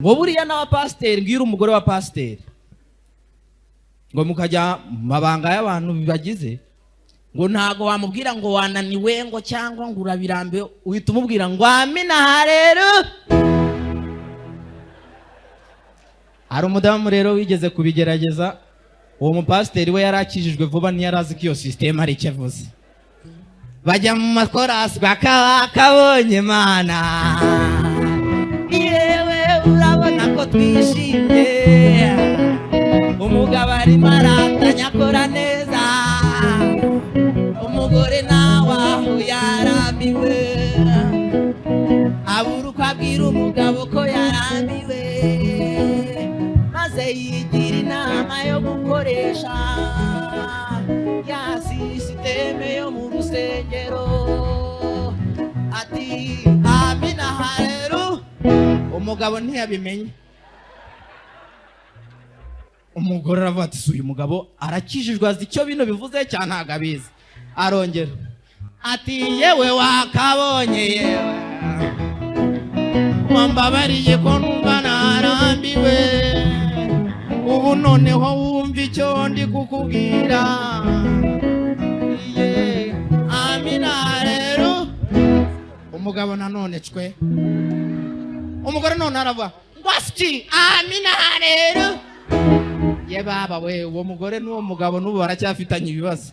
Ngo buriya n'abapasiteri, mbwira umugore wa pasiteri ngo mukajya mu mabanga y'abantu bibagize, ngo ntago wamubwira ngo wananiwe, ngo cyangwa ngo urabirambiwe. Uhita umubwira ngo amina rero. Hari umudamu rero wigeze kubigerageza. Uwo mupasiteri we yari akijijwe vuba, ntiyari azi ko iyo sisiteme ari icyo avuze. Bajya mu makorasi, bakaba kabonye Mana yewe, urabona ko twishimye. Umugabo arimo aratanya, akora neza. Umugore nawe aho yarambiwe, abura uko abwira umugabo ko yarambiwe, maze yigira inama yo gukoresha ya sisiteme yo mu rusengero, ati amina hareru. Umugabo ntiyabimenye. Umugore aravuga ati: "Si uyu mugabo arakijijwe, azi icyo bino bivuze cyane? Ntabwo abizi." Arongera ati: "Yewe wakabonye, yewe wambabariye ko numva narambiwe. Ubu noneho wumva icyo ndi kukubwira. Ye amina rero." Umugabo nanone cwe. Umugore none aravuga ngo asiki amina rero. Ye baba we, uwo mugore n'uwo mugabo n'ubu baracyafitanye ibibazo.